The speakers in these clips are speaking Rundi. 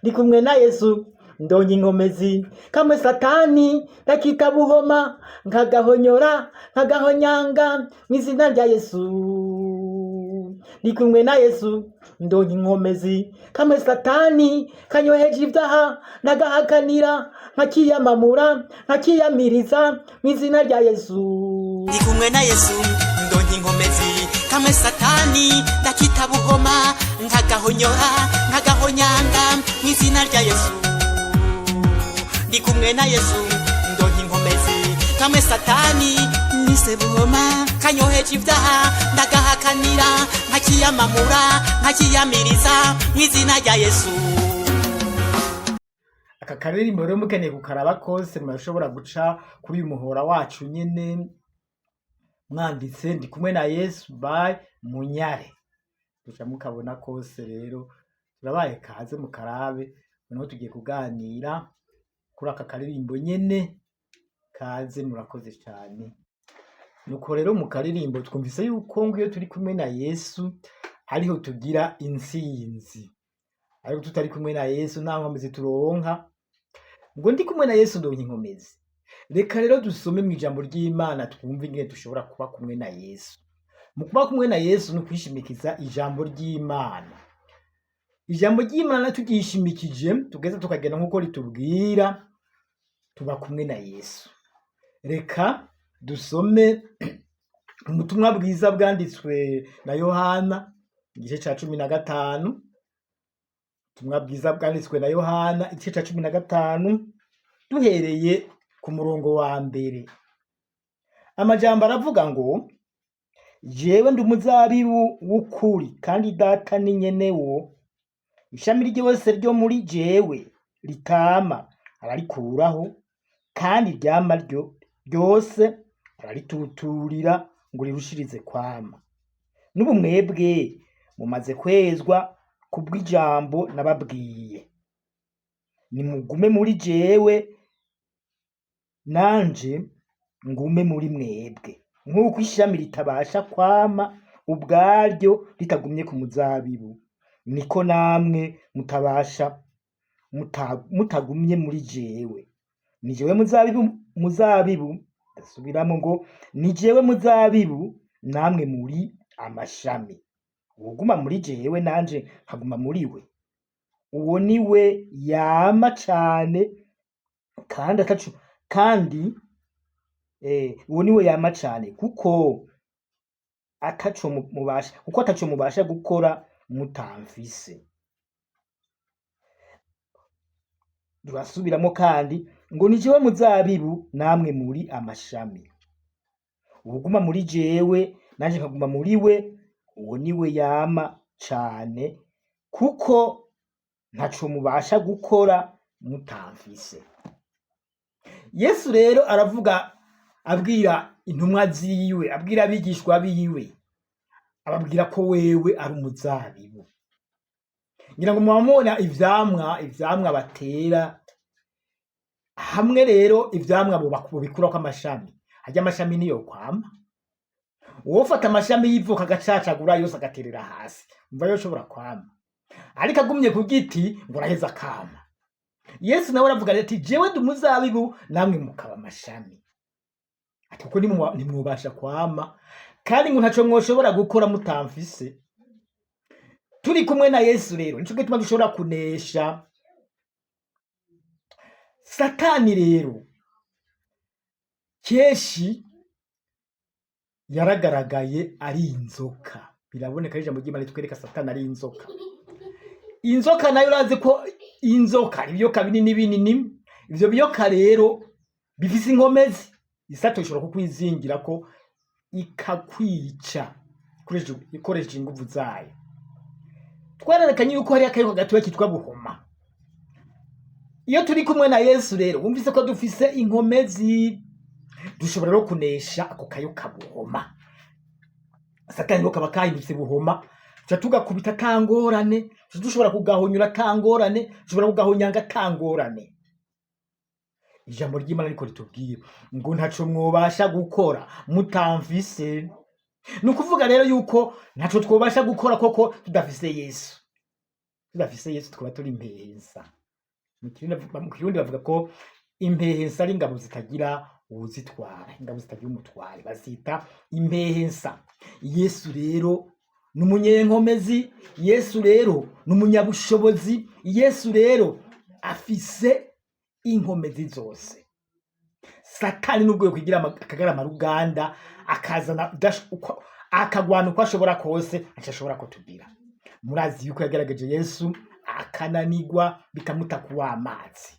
Ndi kumwe na Yesu ndonye inkomezi, kamwe Satani ndakita buhoma, nkagahonyora nkagahonyanga mu izina rya Yesu. Ndi kumwe na Yesu ndonye inkomezi, kamwe Satani kanyoheje ibyaha ndagahakanira, nkakiyamamura nkakiyamiriza mu izina rya Yesu. Ndi kumwe na Yesu ndonke inkomezi, kamwe Satani ndakita buhoma, nkagahonyora nkagahonyanga mu izina rya Yesu. Ndi kumwe na Yesu ndonke inkomezi, kamwe Satani nise buhoma, kanyoheje ibyaha ndagahakanira, nkakiyamamura nkakiyamiriza mu izina rya Yesu. Aka karirimbo rero mukeneye kukaraba kose, murashobora guca kuri uyu muhora wacu nyene, mwanditse "Ndi kumwe na Yesu by Munyare", duca mukabona kose. Rero turabaye kaze mukarabe. Noneho tugiye kuganira kuri aka karirimbo nyene. Kaze, murakoze cyane. Nuko rero mu karirimbo twumvise yuko ngo iyo turi kumwe na Yesu ariho tugira intsinzi, ariko tutari kumwe na Yesu nta nkomezi turonka. Ngo ndi kumwe na Yesu ndonka inkomezi. Reka rero dusome mu ijambo ry'Imana, twumve ingene dushobora kuba kumwe na Yesu. Mu kuba kumwe na Yesu ni ukwishimikiza ijambo ry'Imana. Ijambo ry'Imana turyishimikije, tugeze tukagenda nk'uko ritubwira, tuba kumwe na Yesu. Reka dusome ubutumwa bwiza bwanditswe na Yohana, igice ca 15. Ubutumwa bwiza bwanditswe na Yohana, igice ca 15, duhereye ku murongo wa mbere. Amajambo aravuga ngo: "Jewe ndi umuzabibu w'ukuri, kandi Data ni nyenewo. Ishami ryose ryo muri jewe ritama ararikuraho, kandi iryama ryo ryose ararituturira ngo rirushirize kwama. N'ubu mwebwe mumaze kwezwa kubw'ijambo nababwiye. Nimugume muri jewe, nanje ngume muri mwebwe. Nk'uko ishami ritabasha kwama ubwaryo ritagumye ku muzabibu, niko namwe mutabasha mutagumye muri jewe. Ni jewe muzabibu." Ndasubiramo ngo: "Ni jewe muzabibu, namwe muri amashami. Uwuguma muri jewe, nanje nkaguma muri we, uwo ni we yama cane, kandi ataco kandi uwo ni we yama cane, kuko ataco mubasha, kuko ataco mubasha gukora mutamfise." Turasubiramo kandi ngo: "Ni jewe muzabibu, namwe muri amashami. Uwuguma muri jewe, nanje nkaguma muri we, uwo ni we yama cane, kuko ntaco mubasha gukora mutamfise." Yesu rero aravuga, abwira intumwa ziwe, abwira abigishwa biwe, ababwira ko wewe ari umuzabibu. Ngira ngo muba mubona ivyamwa batera hamwe. Rero ivyamwa bobikurako amashami, harya amashami niyo kwama. Uwofata amashami y'ivoka agacacagura yose, agaterera hasi, umva yoshobora kwama? Ariko agumye ku giti ngo araheza akama. Yesu nawe aravuga ati: "Jewe ndi umuzabibu, namwe mukaba amashami." Ati: "Kuko ntimwobasha kwama, kandi ngo ntaco mwoshobora gukora mutamfise." Turi kumwe na Yesu rero nico gituma dushobora kunesha Satani. Rero kenshi yaragaragaye ari inzoka. Biraboneka, ijambo ry'Imana ritwereka Satani ari inzoka. Inzoka nayo, urazi ko inzoka ari ibiyoka binini binini. Ivyo biyoka rero bifise inkomezi. Isato ishobora kukwizingira ko ikakwica ikoresheje inguvu zayo. Twarerekanye yuko hari akayoka gatoya kitwa buhoma. Iyo turi kumwe na Yesu rero, wumvise ko dufise inkomezi, dushobora rero kunesha ako kayoka buhoma. Satani rero kaba kahindutse buhoma, tuca tugakubita atangorane, tuca dushobora kugahonyura atangorane, dushobora kugahonyanga atangorane. Ijambo ry'Imana ariko ritubwira ngo ntaco mwobasha gukora mutamfise. Ni ukuvuga rero yuko ntaco twobasha gukora koko tudafise Yesu. Tudafise Yesu twaba turi impehensa. Mu Kirundi bavuga ko impehensa ari ingabo zitagira uwuzitwara, ingabo zitagira umutware bazita impehensa. Yesu rero ni umunyenkomezi, Yesu rero ni umunyabushobozi, Yesu rero afise inkomezi zose. Satani nubwo yokwigira akagarama ruganda, akazana akagwana uko ashobora kose, ntacyo ashobora kutubwira. Murazi yuko yagaragaje Yesu akananigwa, bikamuta kuwa amazi.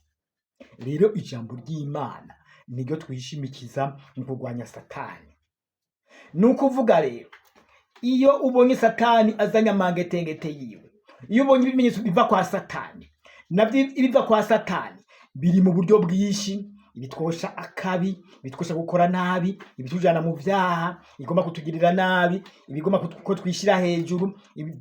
Rero ijambo ry'Imana niryo twishimikiza mu kurwanya Satani. Ni ukuvuga rero, iyo ubonye Satani azanye amangetengete yiwe, iyo ubonye ibimenyetso biva kwa Satani, nabyo ibiva kwa Satani biri mu buryo bwinshi: ibitwosha akabi, ibitwosha gukora nabi, ibitujana mu vyaha, ibigomba kutugirira nabi, ibigomba ko twishyira hejuru,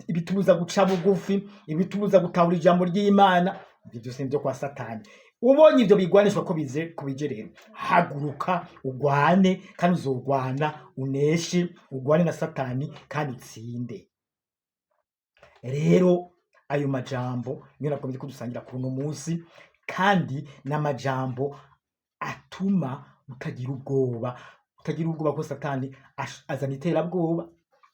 ibitubuza guca bugufi, ibitubuza gutahura ijambo ry'Imana. Ibyo byose ni ibyo kwa Satani. Ubonye ibyo bigwanishwa ko bize kubije, rero haguruka ugwane, kandi uzogwana uneshe, ugwane na Satani kandi utsinde. Rero ayo majambo niyo nakomeje kudusangira kuri uno munsi, kandi n'amajambo atuma utagira ubwoba, utagira ubwoba ko Satani azana iterabwoba.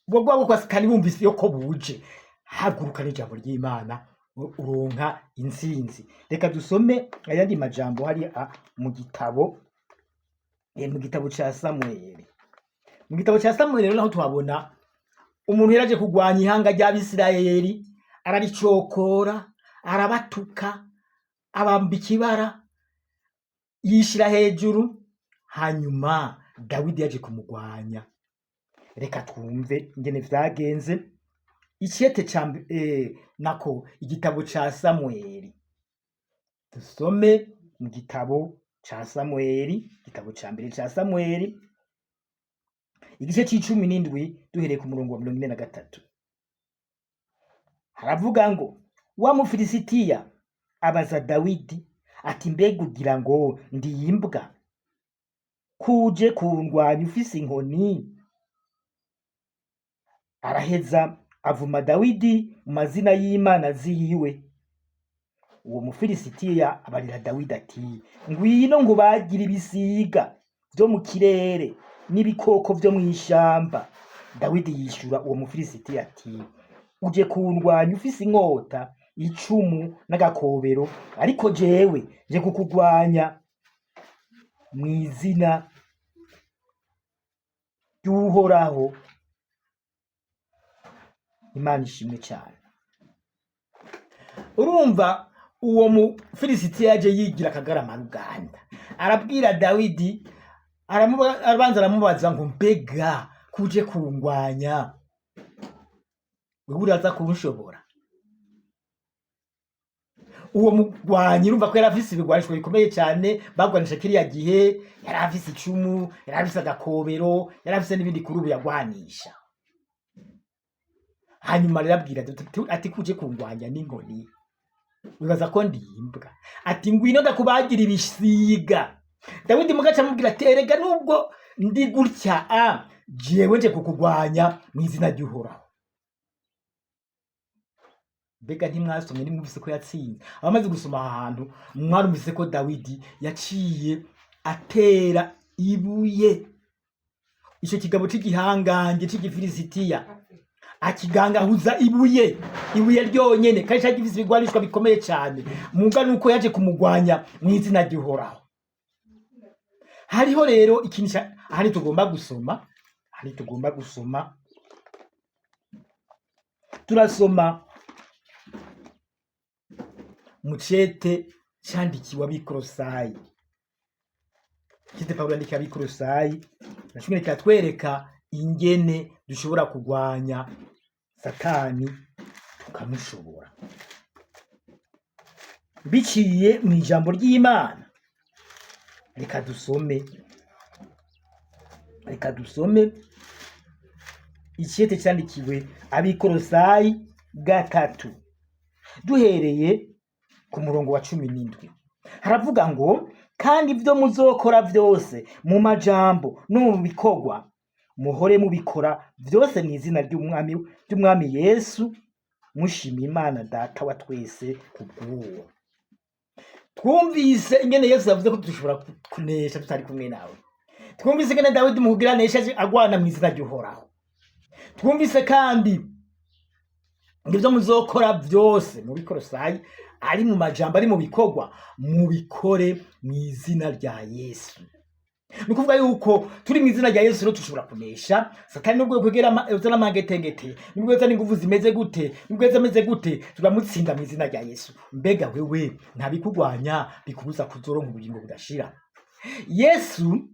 Ubwo bwoba kwa Satani bumvise iyo ko buje, haguruka n'ijambo ry'Imana, uronka intsinzi. Reka dusome ayandi majambo hariya mu gitabo ca Samweli. Mu gitabo ca Samweli rero naho tuhabona umuntu yaraje kurwanya ihanga ry'Abisirayeli, araricokora, arabatuka, abamba ikibara, yishira hejuru. Hanyuma Dawidi yaje kumugwanya. Reka twumve ingene vyagenze. Icete ca nako igitabo ca Samweli, dusome mu gitabo ca Samweli, igitabo ca mbere ca Samweli, igice c'17, duhereye ku murongo wa 43. Haravuga ngo: "Wa Mufilisitiya abaza Dawidi ati: 'Mbega ugira ngo ndi imbwa, kuje kundwanya ufise inkoni?' Araheza avuma Dawidi mu mazina y'imana ziwe. Uwo Mufilisitiya abarira Dawidi ati: 'Ngwino nkubagire ibisiga vyo mu kirere n'ibikoko vyo mw'ishamba.' Dawidi yishura uwo Mufilisitiya ati: 'Uje kundwanya ufise inkota, icumu n'agakobero, ariko jewe nje kukugwanya mw'izina ry'Uhoraho.'" Imana ishimwe cyane. Urumva uwo Mufilisitiya yaje yigira akagarama ruganda, arabwira Dawidi, arabanza aramubaza ngo: "Mbega kuje kungwanya, wewe uraza kunshobora?" Uwo mugwanyi urumva ko yari afise ibigwanisho bikomeye cyane bagwanisha kiriya gihe. Yari afise icumu, yari afise agakobero, yari afise n'ibindi kuri ubu yagwanisha. Hanyuma rero abwira Dawidi ati: "Kuje kungwanya n'inkoni, wibaza ko ndi imbwa?" Ati: "Ngwino ndakubagira ibisiga." Dawidi mugaca amubwira ati: "Erega nubwo ndi gutya, a jewe nje kukugwanya mu izina ry'Uhoraho." Mbega ntimwasomye, ntimwumvise ko yatsinze? Abamaze gusoma aha hantu mwarumvise ko Dawidi yaciye atera ibuye ico kigabo c'igihangange c'igifilisitiya, akigangahuza ibuye, ibuye ryonyene, kandi cari gifise ibigwanishwa bikomeye cyane. Muga nuko yaje kumugwanya mu izina ry'Uhoraho. Hariho rero ikintu ahari tugomba gusoma, ahari tugomba gusoma, turasoma mu cete candikiwe ab'Ikorosayi. Cete Pawulo yandikiye ab'Ikorosayi na cumi kiratwereka ingene dushobora kugwanya Satani tukamushobora biciye mu ijambo ry'Imana. Reka dusome, reka dusome icete candikiwe ab'Ikorosayi 3, duhereye ku murongo wa 17. Haravuga ngo: "Kandi ibyo muzokora byose mu majambo no mu bikorwa, muhore mubikora byose mu izina ry'Umwami Yesu." Mushima Imana Data wa twese kubw'uwo. Twumvise ingene Yesu yavuze ko dushobora kunesha tutari kumwe nawe. Twumvise ingene Dawidi mu kugira aneshe aje agwana mu izina ry'Uhoraho. Twumvise kandi ngo ibyo muzokora byose mu Bikorosayi, ari mu majambo, ari mu bikorwa, mubikore mu izina rya Yesu. Ni ukuvuga yuko turi mu izina rya Yesu rero dushobora kunesha Satani. Nubwo kwegera uzana amagetengete, nubwo yazana inguvu zimeze gute, nubwo yaza ameze gute, turamutsinda mu izina rya Yesu. Mbega wewe ntabikugwanya bikubuza kuzoronka ubugingo budashira? Yesu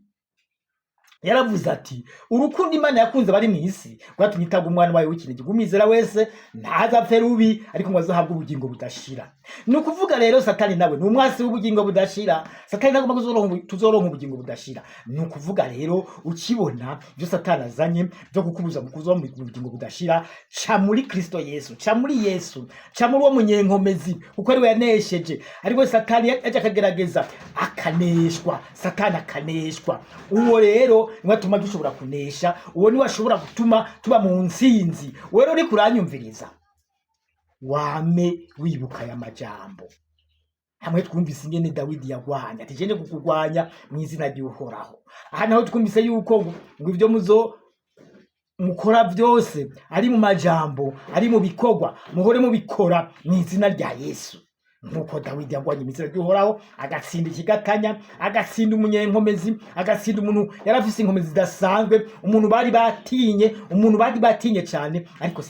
yaravuze ati: "Urukundo Imana yakunze abari mu isi rwatumye itanga umwana wayo w'ikinege, umwizera wese ntazapfe rubi, ariko ngo azahabwe ubugingo budashira." Ni ukuvuga rero Satani nawe ni umwasi w'ubugingo budashira. Satani ntagomba tuzoronka ubugingo budashira. Ni ukuvuga rero ukibona ibyo Satani azanye byo kukubuza kuzoba mu bugingo budashira, ca muri Kristo Yesu, ca muri Yesu, ca muri uwo munyenkomezi, kuko ari we yanesheje, ari we Satani yaje akagerageza akaneshwa, Satani akaneshwa. Uwo rero niwe atuma dushobora kunesha, uwo niwe ashobora gutuma tuba mu ntsinzi. Uwo rero uriko uranyumviriza, wame wibuka aya majambo. Hamwe twumvise ingene Dawidi yagwanya ati: "Jende kukugwanya mu izina ry'Uhoraho." Aha naho twumvise yuko ngo ibyo muzo mukora byose, ari mu majambo, ari mu bikorwa, muhore mubikora mu izina rya Yesu, nk'uko Dawidi yagwanye mu izina ry'Uhoraho agatsinda ikigatanya, agatsinda umunyenkomezi, agatsinda umuntu yari afise inkomezi zidasanzwe, umuntu bari batinye, umuntu bari batinye cyane, ariko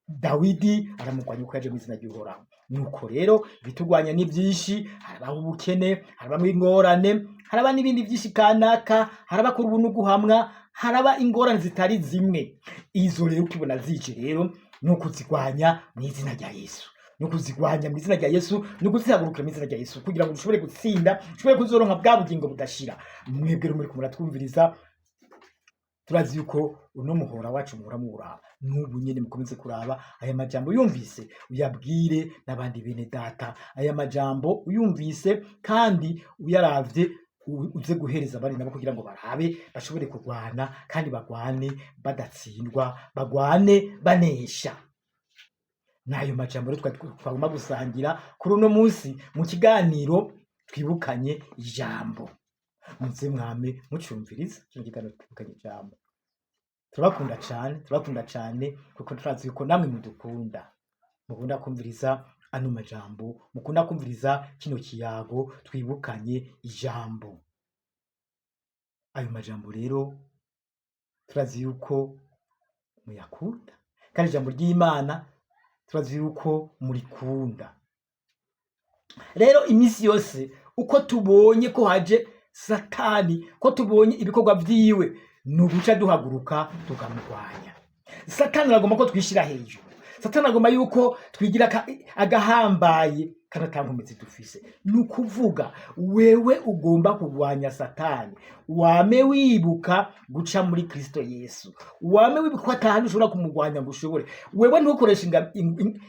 Dawidi aramugwanya uko yaje mu izina ry'Uhoraho. Nuko rero ibitugwanya ni byinshi: harabaho ubukene, harabamo ingorane, haraba n'ibindi byinshi kanaka, haraba kuri ubu guhamwa, haraba ingorane zitari zimwe. Izo rero ukibona zije rero, ni ukuzigwanya mu izina rya Yesu, ni ukuzigwanya mu izina rya Yesu, ni ukuzihagurukira mu izina rya Yesu, kugira ngo dushobore gutsinda, dushobore kuzoronka bwa bugingo budashira. Mwebwe rero muriko muratwumviriza, turazi yuko uno muhora wacu muhora muwuraba n'ubu nyene. Mukomeze kuraba aya majambo, uyumvise uyabwire n'abandi bene data. Aya majambo uyumvise kandi uyaravye, uze guhereza abandi nabo kugira ngo barabe bashobore kurwana, kandi bagwane badatsindwa, bagwane banesha. N'ayo majambo rero twari twagomba gusangira kuri uno munsi mu kiganiro Twibukanye Ijambo. Muze mwame mucumviriza kino kiganiro Twibukanye Ijambo. Turabakunda cane, turabakunda cane, kuko turazi yuko namwe mudukunda, mukunda kumviriza ano majambo, mukunda kumviriza kino kiyago Twibukanye Ijambo. Ayo majambo rero turazi yuko muyakunda, kandi ijambo ry'Imana turazi yuko murikunda. Rero iminsi yose uko tubonye ko haje Satani, ko tubonye ibikorwa vyiwe, ni uguca duhaguruka tukamurwanya. Satani aragomba ko twishira hejuru, Satani agomba yuko twigira agahambaye kandi ata nkomezi dufise. Ni ukuvuga wewe ugomba kurwanya Satani, wame wibuka guca muri Kristo Yesu, wame wibuka ko atahandi ushobora kumurwanya ngo ushobore. Wewe ntukoreshe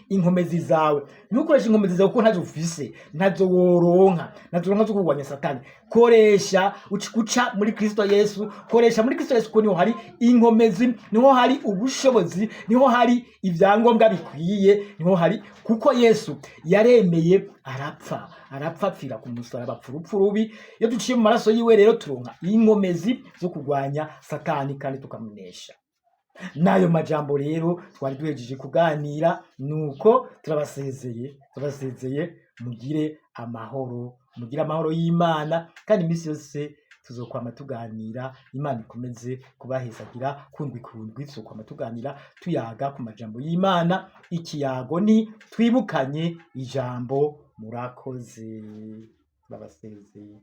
inkomezi zawe, ntukoreshe inkomezi zawe, kuko ntazo ufise, ntazo woronka, ntazo uronka zo kurwanya Satani. Koresha guca muri Kristo Yesu, koresha muri Kristo Yesu, kuko niho hari inkomezi, niho hari ubushobozi, niho hari ibyangombwa bikwiye, niho hari, kuko Yesu yaremeye arapfa, arapfa, apfira ku musaraba, apfa urupfu rubi. Iyo duciye mu maraso yiwe rero turonka inkomezi zo kurwanya Satani kandi tukamunesha. N'ayo majambo rero twari duhejeje kuganira. Nuko turabasezeye, turabasezeye. Mugire amahoro, mugire amahoro y'Imana, kandi iminsi yose tuzokwama tuganira. Imana ikomeze kubahezagira. Kundwi kundwi tuzokwama tuganira, tuyaga ku majambo y'Imana. Ikiyago ni Twibukanye Ijambo. Murakoze, turabasezeye.